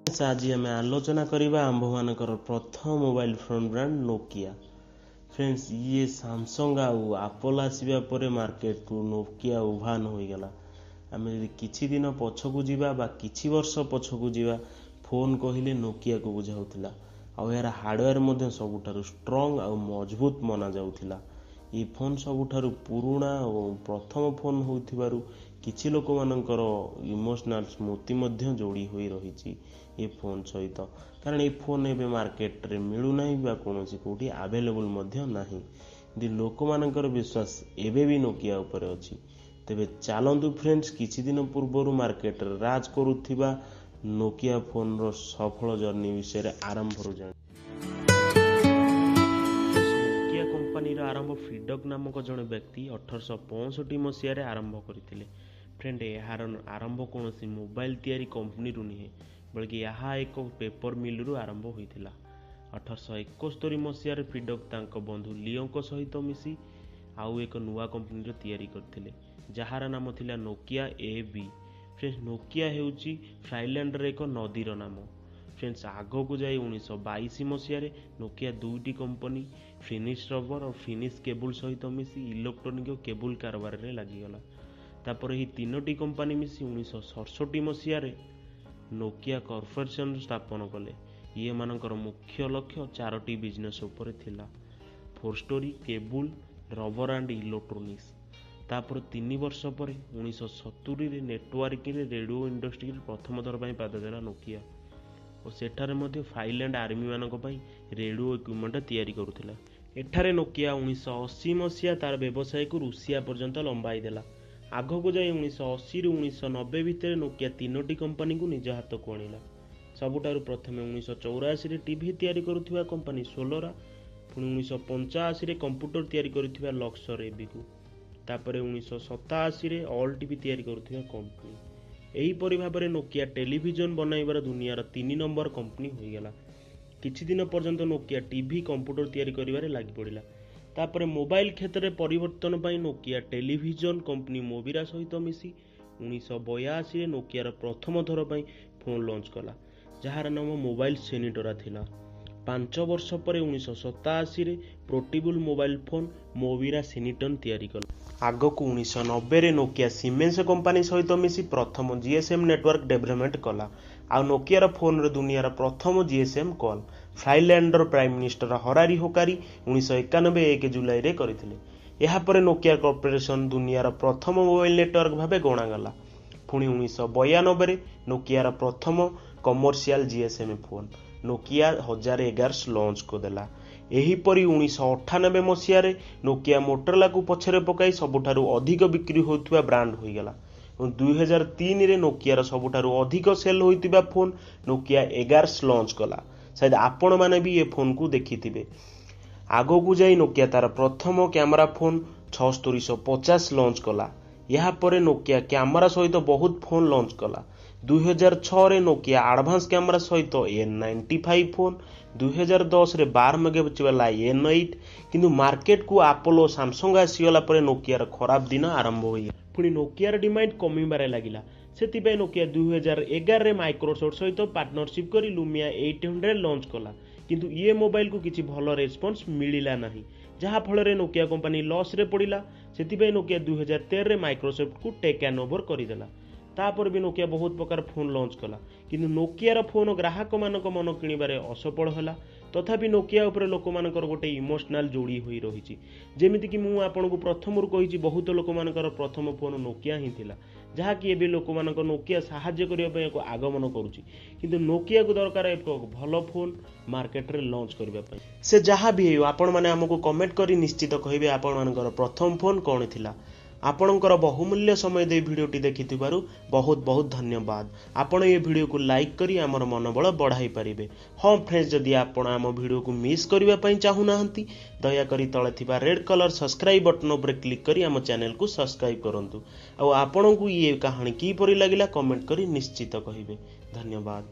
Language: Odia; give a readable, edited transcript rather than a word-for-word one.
ଆଜି ଆମେ ଆଲୋଚନା କରିବା ଆମ୍ଭମାନଙ୍କର ପ୍ରଥମ mobile phone brand Nokia. Friends, ଇଏ ସାମସଙ୍ଗ ଆଉ ଆପଲ୍ ଆସିବା ପରେ ମାର୍କେଟକୁ ନୋକିଆ ଉଭାନ ହୋଇଗଲା। ଆମେ ଯଦି କିଛି ଦିନ ପଛକୁ ଯିବା ବା କିଛି ବର୍ଷ ପଛକୁ ଯିବା, ଫୋନ୍ କହିଲେ ନୋକିଆକୁ ବୁଝାଉଥିଲା ଆଉ ଏହାର ହାର୍ଡ଼ୱେର୍ ମଧ୍ୟ ସବୁଠାରୁ ଷ୍ଟ୍ରଙ୍ଗ ଆଉ ମଜବୁତ ମନାଯାଉଥିଲା। ଏହି ଫୋନ୍ ସବୁଠାରୁ ପୁରୁଣା ଓ ପ୍ରଥମ ଫୋନ୍ ହୋଇଥିବାରୁ କିଛି ଲୋକମାନଙ୍କର ଇମୋସନାଲ୍ ସ୍ମୃତି ମଧ୍ୟ ଯୋଡ଼ି ହୋଇ ରହିଛି ଏ ଫୋନ୍ ସହିତ, କାରଣ ଏ ଫୋନ୍ ଏବେ ମାର୍କେଟରେ ମିଳୁନାହିଁ ବା କୌଣସି କେଉଁଠି ଆଭେଲେବୁଲ୍ ମଧ୍ୟ ନାହିଁ। କିନ୍ତୁ ଲୋକମାନଙ୍କର ବିଶ୍ୱାସ ଏବେ ବି ନୋକିଆ ଉପରେ ଅଛି। ତେବେ ଚାଲନ୍ତୁ ଫ୍ରେଣ୍ଡସ୍, କିଛି ଦିନ ପୂର୍ବରୁ ମାର୍କେଟରେ ରାଜ କରୁଥିବା ନୋକିଆ ଫୋନ୍ର ସଫଳ ଜର୍ଣ୍ଣି ବିଷୟରେ ଆରମ୍ଭରୁ ଜାଣି। ନୋକିଆ କମ୍ପାନୀର ଆରମ୍ଭ ଫିଡକ୍ ନାମକ ଜଣେ ବ୍ୟକ୍ତି 1865 ମସିହାରେ ଆରମ୍ଭ କରିଥିଲେ। ଫ୍ରେଣ୍ଡ, ଏହାର ଆରମ୍ଭ କୌଣସି ମୋବାଇଲ ତିଆରି କମ୍ପାନୀରୁ ନୁହେଁ, ବଳକି ଏହା ଏକ ପେପର ମିଲରୁ ଆରମ୍ଭ ହୋଇଥିଲା। 1871 ମସିହାରେ ଫିଡକ୍ ତାଙ୍କ ବନ୍ଧୁ ଲିଓଙ୍କ ସହିତ ମିଶି ଆଉ ଏକ ନୂଆ କମ୍ପାନୀର ତିଆରି କରିଥିଲେ, ଯାହାର ନାମ ଥିଲା ନୋକିଆ ଏ ବି। ଫ୍ରେଣ୍ଡସ୍, ନୋକିଆ ହେଉଛି ଫାଇନଲ୍ୟାଣ୍ଡର ଏକ ନଦୀର ନାମ। ଫ୍ରେଣ୍ଡସ୍, ଆଗକୁ ଯାଇ 1922 ମସିହାରେ ନୋକିଆ ଦୁଇଟି କମ୍ପାନୀ ଫିନିଶ ରବର ଓ ଫିନିଶ କେବୁଲ ସହିତ ମିଶି ଇଲେକ୍ଟ୍ରୋନିକ୍ ଓ କେବୁଲ କାରବାରରେ ଲାଗିଗଲା। ତାପରେ ଏହି ତିନୋଟି କମ୍ପାନୀ ମିଶି 1967 ମସିହାରେ ନୋକିଆ କର୍ପୋରେସନ ସ୍ଥାପନ କଲେ। ଇଏମାନଙ୍କର ମୁଖ୍ୟ ଲକ୍ଷ୍ୟ ଚାରୋଟି ବିଜନେସ୍ ଉପରେ ଥିଲା: forestry, cable, rubber and electronics. ତାପରେ 3 ବର୍ଷ ପରେ 1970ରେ ନେଟୱାର୍କିଂରେ ରେଡ଼ିଓ ଇଣ୍ଡଷ୍ଟ୍ରିରେ ପ୍ରଥମ ଥର ପାଇଁ ପାଦ ଦେଲା ନୋକିଆ ଓ ସେଠାରେ ମଧ୍ୟ ଫାଇନଲ୍ୟାଣ୍ଡ ଆର୍ମିମାନଙ୍କ ପାଇଁ ରେଡ଼ିଓ ଇକ୍ୱିପମେଣ୍ଟ ତିଆରି କରୁଥିଲା। ଏଠାରେ ନୋକିଆ 1980 ମସିହା ତାର ବ୍ୟବସାୟକୁ ରୁଷିଆ ପର୍ଯ୍ୟନ୍ତ ଲମ୍ବାଇ ଦେଲା। ଆଗକୁ ଯାଇ 1980ରୁ 1990 ଭିତରେ ନୋକିଆ ତିନୋଟି କମ୍ପାନୀକୁ ନିଜ ହାତକୁ ଆଣିଲା। ସବୁଠାରୁ ପ୍ରଥମେ 1984ରେ ଟିଭି ତିଆରି କରୁଥିବା କମ୍ପାନୀ ସୋଲୋରା, ପୁଣି 1985ରେ କମ୍ପ୍ୟୁଟର ତିଆରି କରୁଥିବା ଲକ୍ସର ଏବିକୁ, ତାପରେ 1987ରେ ଅଲ୍ ଟିଭି ତିଆରି କରୁଥିବା କମ୍ପାନୀ। ଏହିପରି ଭାବରେ ନୋକିଆ ଟେଲିଭିଜନ ବନାଇବାର ଦୁନିଆର 3 ନମ୍ବର କମ୍ପାନୀ ହୋଇଗଲା। କିଛି ଦିନ ପର୍ଯ୍ୟନ୍ତ ନୋକିଆ ଟିଭି କମ୍ପ୍ୟୁଟର ତିଆରି କରିବାରେ ଲାଗିପଡ଼ିଲା। ତାପରେ ମୋବାଇଲ କ୍ଷେତ୍ରରେ ପରିବର୍ତ୍ତନ ପାଇଁ ନୋକିଆ ଟେଲିଭିଜନ କମ୍ପାନୀ ମୋବିରା ସହିତ ମିଶି 1982ରେ ନୋକିଆର ପ୍ରଥମ ଥର ପାଇଁ ଫୋନ୍ ଲଞ୍ଚ କଲା, ଯାହାର ନାମ ମୋବାଇଲ ସେନିଟୋରା ଥିଲା। 5 ବର୍ଷ ପରେ 1987ରେ ପୋର୍ଟେବୁଲ ମୋବାଇଲ ଫୋନ୍ ମୋବିରା ସେନିଟନ୍ ତିଆରି କଲା। ଆଗକୁ 1990ରେ ନୋକିଆ ସିମେନ୍ସ କମ୍ପାନୀ ସହିତ ମିଶି ପ୍ରଥମ ଜିଏସ୍ଏମ୍ ନେଟୱାର୍କ ଡେଭଲପମେଣ୍ଟ କଲା ଆଉ ନୋକିଆର ଫୋନ୍ରେ ଦୁନିଆର ପ୍ରଥମ ଜିଏସ୍ଏମ୍ କଲ୍ ଫାଇନଲ୍ୟାଣ୍ଡର ପ୍ରାଇମ୍ ମିନିଷ୍ଟର ହରାରି ହୋକାରି 1991 1 ଜୁଲାଇରେ କରିଥିଲେ। ଏହାପରେ ନୋକିଆ କର୍ପୋରେସନ ଦୁନିଆର ପ୍ରଥମ ମୋବାଇଲ ନେଟୱାର୍କ ଭାବେ ଗଣାଗଲା। ପୁଣି 1992ରେ ନୋକିଆର ପ୍ରଥମ commercial GSM phone Nokia 1011 launch କରିଦେଲା। ଏହିପରି 1998 ମସିହାରେ ନୋକିଆ ମୋଟୋରୋଲାକୁ ପଛରେ ପକାଇ ସବୁଠାରୁ ଅଧିକ ବିକ୍ରି ହେଉଥିବା ବ୍ରାଣ୍ଡ ହୋଇଗଲା ଏବଂ 2003ରେ ନୋକିଆର ସବୁଠାରୁ ଅଧିକ ସେଲ୍ ହୋଇଥିବା ଫୋନ୍ ନୋକିଆ 11 ଲଞ୍ଚ କଲା। ସାୟଦ ଆପଣମାନେ ବି ଏ ଫୋନ୍କୁ ଦେଖିଥିବେ। ଆଗକୁ ଯାଇ ନୋକିଆ ତାର ପ୍ରଥମ କ୍ୟାମେରା ଫୋନ୍ 7650 ଲଞ୍ଚ କଲା। ଏହାପରେ ନୋକିଆ କ୍ୟାମେରା ସହିତ ବହୁତ ଫୋନ୍ ଲଞ୍ଚ କଲା। 2006ରେ ନୋକିଆ ଆଡ଼ଭାନ୍ସ କ୍ୟାମେରା ସହିତ N95 phone, 2010ରେ 12 ମେଗାପିକ୍ସେଲ ବାଲା N8। କିନ୍ତୁ ମାର୍କେଟକୁ ଆପଲ୍ ଓ ସାମସଙ୍ଗ ଆସିଗଲା ପରେ ନୋକିଆର ଖରାପ ଦିନ ଆରମ୍ଭ ହୋଇଗଲା। ପୁଣି ନୋକିଆର ଡିମାଣ୍ଡ କମିବାରେ ଲାଗିଲା। ସେଥିପାଇଁ ନୋକିଆ 2011ରେ ମାଇକ୍ରୋସଫ୍ଟ ସହିତ ପାର୍ଟନରସିପ୍ କରି ଲୁମିଆ 800 ଲଞ୍ଚ କଲା। କିନ୍ତୁ ଇଏ ମୋବାଇଲକୁ କିଛି ଭଲ ରେସ୍ପନ୍ସ ମିଳିଲା ନାହିଁ, ଯାହାଫଳରେ ନୋକିଆ କମ୍ପାନୀ ଲସ୍ରେ ପଡ଼ିଲା। ସେଥିପାଇଁ ନୋକିଆ 2013ରେ ମାଇକ୍ରୋସଫ୍ଟକୁ ଟେକ୍ ଆଣ୍ଡ ଓଭର କରିଦେଲା। ତାପରେ ବି ନୋକିଆ ବହୁତ ପ୍ରକାର ଫୋନ୍ ଲଞ୍ଚ କଲା, କିନ୍ତୁ ନୋକିଆର ଫୋନ୍ ଗ୍ରାହକମାନଙ୍କ ମନ କିଣିବାରେ ଅସଫଳ ହେଲା। ତଥାପି ନୋକିଆ ଉପରେ ଲୋକମାନଙ୍କର ଗୋଟେ ଇମୋସନାଲ୍ ଯୋଡ଼ି ହୋଇ ରହିଛି। ଯେମିତିକି ମୁଁ ଆପଣଙ୍କୁ ପ୍ରଥମରୁ କହିଛି, ବହୁତ ଲୋକମାନଙ୍କର ପ୍ରଥମ ଫୋନ୍ ନୋକିଆ ହିଁ ଥିଲା, ଯାହାକି ଏବେ ଲୋକମାନଙ୍କ ନୋକିଆ ସାହାଯ୍ୟ କରିବା ପାଇଁ ଏକ ଆଗମନ କରୁଛି। କିନ୍ତୁ ନୋକିଆକୁ ଦରକାର ଏକ ଭଲ ଫୋନ୍ ମାର୍କେଟରେ ଲଞ୍ଚ କରିବା ପାଇଁ। ସେ ଯାହା ବି ହେଉ, ଆପଣମାନେ ଆମକୁ କମେଣ୍ଟ କରି ନିଶ୍ଚିତ କହିବେ ଆପଣମାନଙ୍କର ପ୍ରଥମ ଫୋନ୍ କ'ଣ ଥିଲା। ଆପଣଙ୍କର ବହୁମୂଲ୍ୟ ସମୟ ଦେଇ ଭିଡ଼ିଓଟି ଦେଖିଥିବାରୁ ବହୁତ ବହୁତ ଧନ୍ୟବାଦ। ଆପଣ ଏ ଭିଡ଼ିଓକୁ ଲାଇକ୍ କରି ଆମର ମନୋବଳ ବଢ଼ାଇ ପାରିବେ। ହଁ ଫ୍ରେଣ୍ଡସ୍, ଯଦି ଆପଣ ଆମ ଭିଡ଼ିଓକୁ ମିସ୍ କରିବା ପାଇଁ ଚାହୁଁନାହାନ୍ତି, ଦୟାକରି ତଳେ ଥିବା ରେଡ୍ କଲର୍ ସବସ୍କ୍ରାଇବ୍ ବଟନ୍ ଉପରେ କ୍ଲିକ୍ କରି ଆମ ଚ୍ୟାନେଲକୁ ସବସ୍କ୍ରାଇବ୍ କରନ୍ତୁ। ଆଉ ଆପଣଙ୍କୁ ଇଏ କାହାଣୀ କିପରି ଲାଗିଲା କମେଣ୍ଟ କରି ନିଶ୍ଚିତ କହିବେ। ଧନ୍ୟବାଦ।